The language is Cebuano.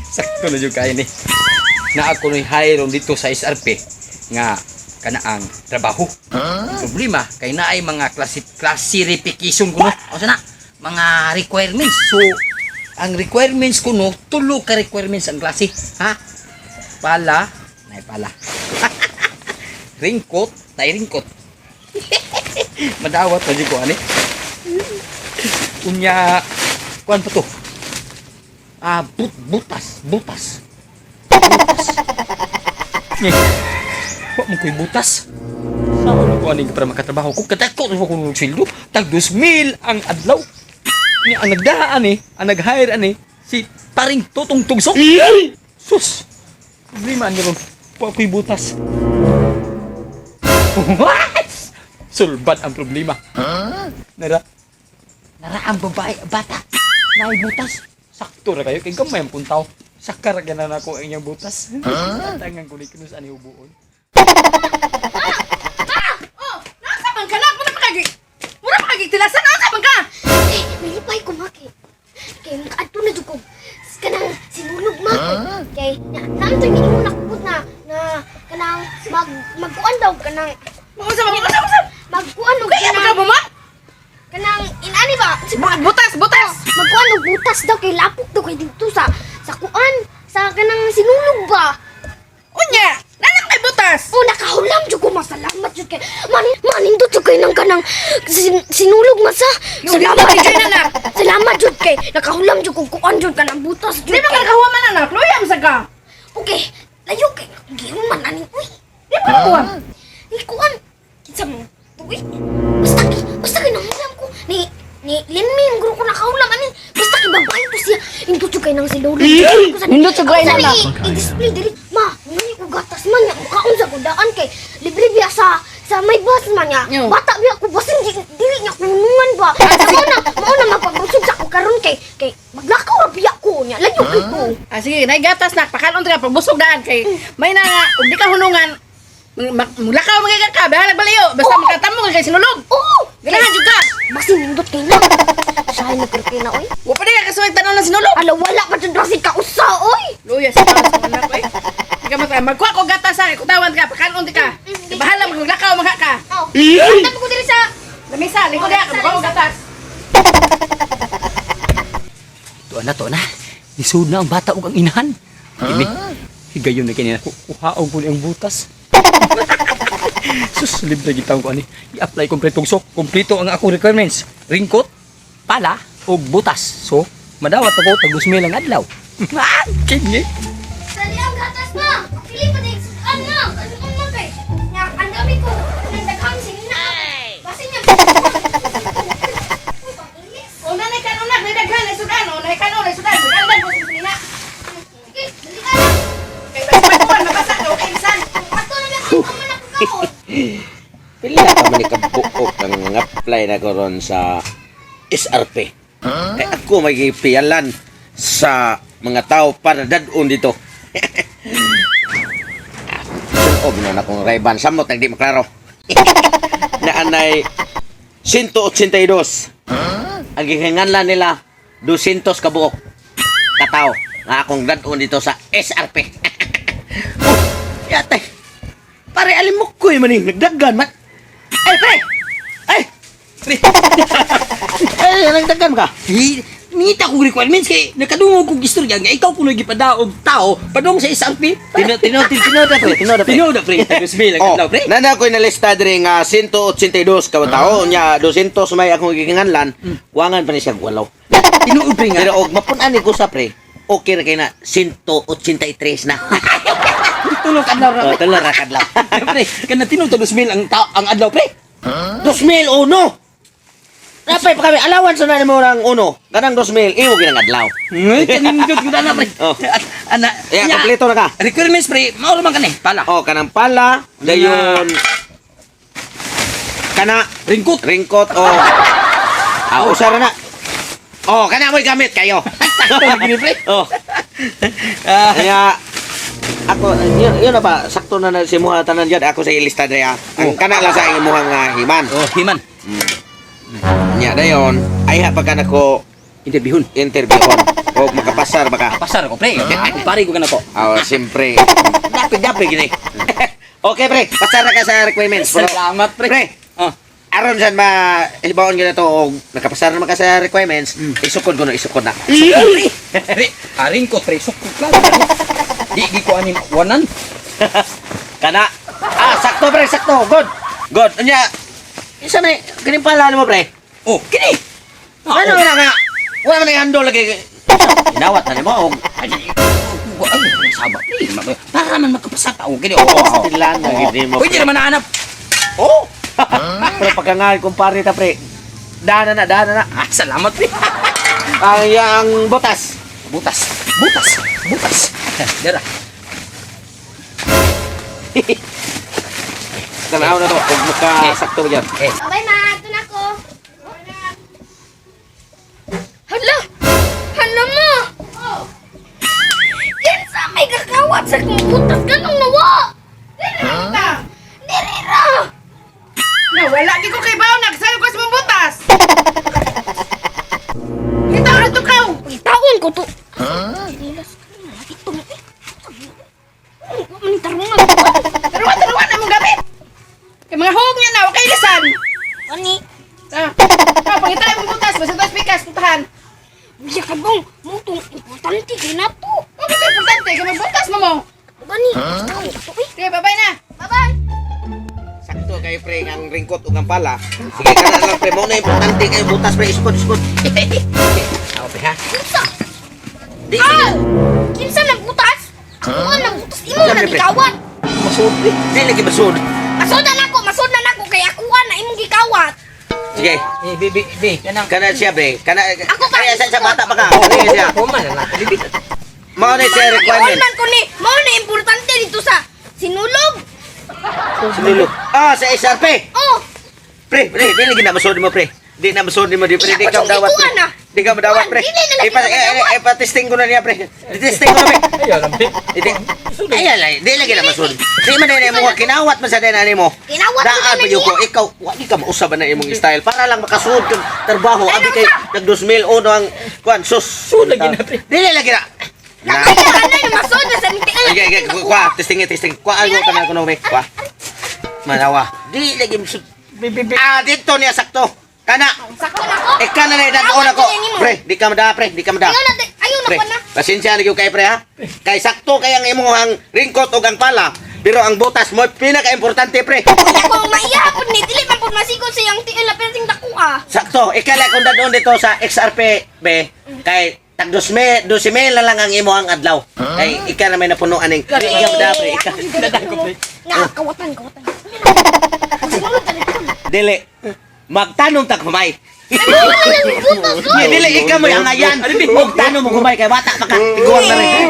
Sakto na jud kayo ni. Na ako ni hire dito sa SRP nga kanaang trabaho. Problema kay naay mga klase classification kuno. O sana mga requirements. So ang requirements kuno tulo ka requirements ang klase, ha? Pala, nay pala. Ringkot, nay ringkot. Madawat na jud ko ani. Unya kuan pa to? Ah, butas, butas. Butas. Nye. Wa mo ko'y butas. Sao na ko aning para makatrabaho ko? Kadako ko kung sweldo. Tag 2,000 ang adlaw. Ni ang nagdaan eh, ang nag-hire ani si paring Tutong Tugsok. Sus. Problema ani ron. Wa ko'y butas. What? Sulbad ang problema. Nara. Nara ang babae, bata. Naay butas. Sakto ra kayo kay gamay ang puntaw. Sakara ra gyud na nako ang inyong butas. Huh? Tangan ko ni kuno sa ani hubuon. Oh, nasa man ka na? Mura pa kagi. Mura pa kagi tilasan nasa man ka? Eh, nalipay ko maki. Kay makaadto na jud ko kanang sinulog ma. Kay na naantoy ni imo nakubot na na kanang magkuan daw kanang Unsa ba? Unsa unsa? magkuan og Kaya man ka kanang mo? kanang inani ba? Si Butas, butas. Magkuan og butas daw kay lapok daw kay didto sa kuan sa kanang sinulog ba. Unya, nana kay butas. Oh, nakahulam jud ko, masalamat jud kay manindot jud kay nang kanang sinulog masa. Salamat Di na na. Salamat jud kay nakahulam jud ko kuan jud kanang butas jud. Di ba ka Kay. nakahuwa man anak? Luya man sa ka. Okay, layo kay gihuman aning uy. Di ba nakahuwa? Ni kuan kinsa mo tuig. Basta kay nangulam ko ni Limmy ang guro ko nakahulam ani. Basta kay babae to siya. Indot jud kay nang sinulog. Indot jud kay nang- I-display diri. Ma, ngani ko gatas man nya mukaon sa kudaan kay libre biya sa may bus man nya. Yo. Bata biya ko basin dili niya kunungan ba. Mao na magpabusog sa ko karon kay maglakaw ra biya ko nya. Layo kay ko. Ah, sige, nay gatas na. Pakalon ka, pagbusog daan kay may na nga, ug di ka hunungan, mulakaw mga ka, bahala balayo. Basta Oo. makatamo ka kay sinulog. Oo. Ganahan jud ka. Basin nindot kay na. Siya ni kay na oy. Wa pa di ka kasuwag tanon ng sinulog. Ala wala pa jud rasi kausa oy. Luya sa taas ko anak oy. Di ka mata magkuha ko gatas ha, kutawan ka, pakalon di ka. Bahala maglakaw mga ka. Oh. Tapo ko diri sa Lamisa, lingkod ya, magkuha ko gatas. Tuan na, tuan na. Lisod na ang bata ug ang inahan. Ini, higayon na kini ako. Kuhaon ko ni ang butas. Sus, libre gitawon ko ani. I-apply kompletong sok. Kompleto ang akong requirements. Ringkot, pala, ug butas. So, madawat ako tag 2,000 ang adlaw. Ah, kini. Dali ang gatas na. Pili pa din sukan na. Ano man kay? Nya ang dami ko nang daghang sinina. Basin niya. Uy, pangilis. O nanay kanon nak, nay daghan, nay sudan, o nay kanon, nay sudan, magandang ko sa sinina. Sige, dali ka na. Kay pagkuhan, mabasa ka, okay insan. Ato na lang ang man ako kaon. Pila ka man ikabuok ang apply na ko ron sa SRP. Kay ako may gipiyalan sa mga tao para dadon dito. Sunob na na kong Ray-Ban. Samot nang di maklaro. Naanay 182. Ang gihinganlan nila 200 kabuok katao nga akong dadon dito sa SRP. Oh, yate. Pare alimok ko man eh. Nagdagan man. Ay, pre! Ay! Pre, Ay, nagdagan ka? hi, ngita kong requirements kay nakadungog kong istorya nga ikaw kuno gipadaog tao padung sa SRP. Tino, tino, tino, tino, pre. Tino, pre. Tinuod na, pre. Tag 2,000 ang Oh, adlaw, pre. nana ko'y nalista diri nga 182 ka tao nya 200 may akong gikinganlan, kuwangan pa ni siya walaw. Tinuod pre nga. Pero og mapun-an ni ko sa pre, okay ra kay na 183 na. Tulog adlaw ra. Oh, tulo ra kadlaw. Pre, kana tinuod tag 2,000 ang adlaw, pre. 2001. Napay pa kami allowance na nimo ng uno. Kanang 2000 imo ginang adlaw. Ay, kanindot ko na pre. Oh. At, ana, Yeah, nya, kompleto na ka. Requirements pre, mao ra man kani, pala. Oh, kanang pala, dayon kana Ringkot. ringkot o ah, usa ra na. Oh, kana mo'y gamit kayo. Sakto na gini pre. Oh. Ah, Kaya ako yun na ba sakto na na si muha tanan jud ako sa ilista diri ah. Ang kana lang sa imuhang himan. Oh, himan. Nya dayon ay ha pa kana ko Interviewon. Interviewon. O makapasar baka. Pasar ko, pre. Pare ko kana ko. Ah, siyempre. Dapi-dapi gini. Okay, pre. Pasar na ka sa requirements. Pero, Salamat, pre. Pre, Ah. aron san ma hibaon gyud na to og nakapasar naman ka sa requirements, isukod ko na, isukod na. Pre, pre, aring ko, pre, sukod lang. Di, di ko anin, wanan. Kana. Ah, sakto pre, sakto. Good. Good. Unya, isa na, kining pala mo pre. Oh, kini. Ah, Ano oh. na nga? Wala man ang handle lagi. Inawat na nimo og Ay, ay, saba, pre. Para man magkapasa ka. Oh, kini, oh, oh, oh. Stilan na gid nimo. Pwede naman naanap. Oh. Pero pagkangal kumpare ta pre. Dana na, dana na. Ah, salamat, pre. Ang yang botas. Butas, butas, butas. Dara. Tanaw na to og makasakto ba dyan. Eh, Bye, ma. Ito na ako. Hala! Hala mo! Yan sa may kakawat sa kong butas ganong nawa! Ha? Nirira! Na wala gi ko kay baw nagsayo ko sa mong butas. Kita na to kaw. Taon ko to. Huh? Sinilas ka na. Ito mo eh. Ay, wa man tarungan. Taruan taruan na mong gamit. Kay mga hug niya na, okay lisan. Ani, Ah, ah pangita imong butas, basta tas pikas putahan. biya ka bang mutong importante kay nato. Bakit ito importante kay magbutas mo mo. Gani, taon ko to eh. Sige, bye-bye na. Bye-bye. Sakto kayo pre ang ringkot ug ang pala. Sige kana lang pre, mao na importante kayo butas pre, isukod isukod. Ako pre ha. Kinsa? Di Ah! Kinsa nang butas? Ako nga nang butas imo Kinsa, na pre? gikawat. masud. Di lagi masud. Masud na nako, masud na nako kay akuan na imong gikawat. Sige, eh, bi, bi, bi, kanang. kana siya pre. Kana Ako ka, kaya sa isukod. bata pa ka. Okay siya. Oh, man na. Bibi. Mao na siya Yun requirement. man ko ni, mao na importante dito sa sinulog. Sinulo. Ah, sa SRP. Oh, Pre, pre, di lagi na masud mo pre. Di na masud mo di pre, di ka Iya, madawat pre. ikuan na. Di ka madawat pre. Dili na lagi Ipa ka madawat. ipa testing ko na niya pre. Testing ko na pre. Ayaw lang, bi. Di ay ay, di lagi na masud. Di man na mo kinawat man sa din mo. Kinawat ko Daan na pa yun ko, niya. ikaw, wa di ka mausab na imong style para lang makasuod kang trabaho. Abi kay nag 2001 ang kuan sus. Sud lagi na, pre. Dili lagi na. Na. Kaya anay na masud na sa tiil. Okay, okay, kuha, testing testing. Kuha ako tanan ko no, kuha. Manawa. Di lagi masud. Bi, bi, bi. Ah, dito niya sakto. Kana. Sakto na ko. Eh kana na dagoon ako. Pre, di ka mada, pre, di ka mada. Ayaw na, ayaw na Pre, ko na. pasensya na gyud kay pre ha. Kay sakto kay ang imong ang ringkot ug ang pala, pero ang botas mo pinaka-importante pre. Kaya kung maiyahapon ni, dili man po masigod sa iyang tiil na perting dako ah. Sakto, ikala kung dadon dito sa XRP be kay tag 2,000 12,000 na lang ang imo ang adlaw. Kay ika na may napuno aning. Di ka mada pre, ika. Nga, kawatan, kawatan. Sinulog ka dito. Dili. Magtanom tag humay. Ano ang butas, oy? Dili ika mo ang ayan. Og tanom mo humay kay bata pa ka. Tiguang na rin.